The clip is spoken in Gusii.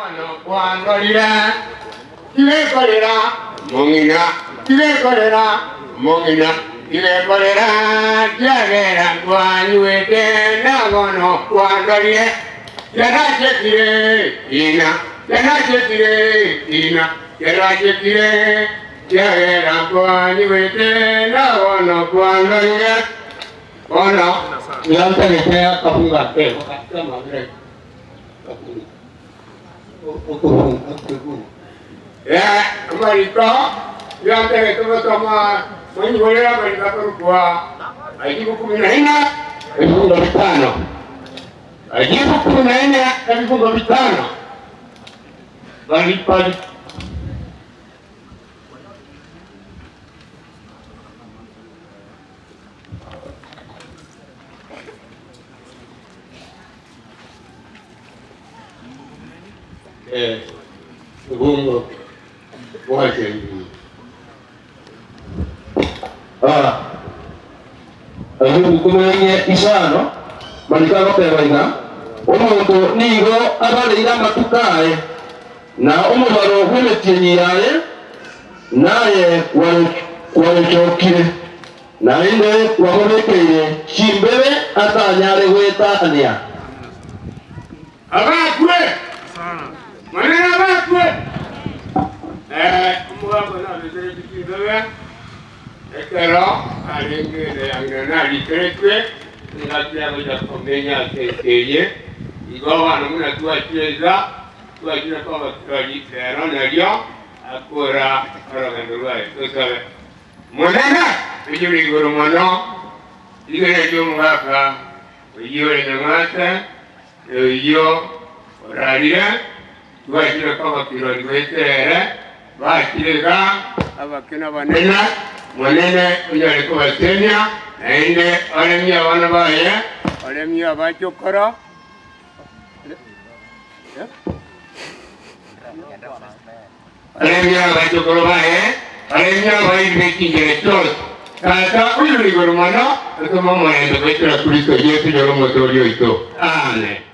Bono kwandorire, tigekorera omong'ina, tigekorera omong'ina, tigekorera, kiagera nkwanyuete, na bono kwandorire, Yanachekire ina, yanachekire ina, yanachekire, kiagera nkwanyuete, na bono kwandorire. Bono iga ntagete akafunga akebo kamabere Amariko iga ntagete gosoma monyigorere amariko akorokwa Ayubu kumi na ina ebifungo bitano. Ayubu kumi na ina ebifungo bitano. Bari bari Ebungo bwachengire. Ayubu komenye isano, mariko agoteba iga, Omonto nigo abareire amatuko aye, na omobaro bw'emetienyi yaye, naye kwayochokire. Naende kwamobekeire chimbebe atanyare goetania. Abakwe! Monene abakwe! Eh, omogaka nabekeretwe chimbebe ekero arenge ere ang'e narikeretwe engaki agocha komenya ase ense eye. Igo bono buna twachire iga, twachire koba kirori rero nario akora orogendo rwaye. Tosabe. Monene, oyio ore igoro mono, rigena ri'omogaka oyio ore nyamate, na oyio orarire, tibachire koba kirori goetera ere, bachire iga abake na abanene, Monene onyare kobasemia, naende oremie abana baye, oremie abachokoro. Aremie abachokoro baye, aremie abairi be chinchera chionsi. Tata oyore igoro mono, otome omorembe goetera Kristo Yeso oyore Omotooria oito. Amen.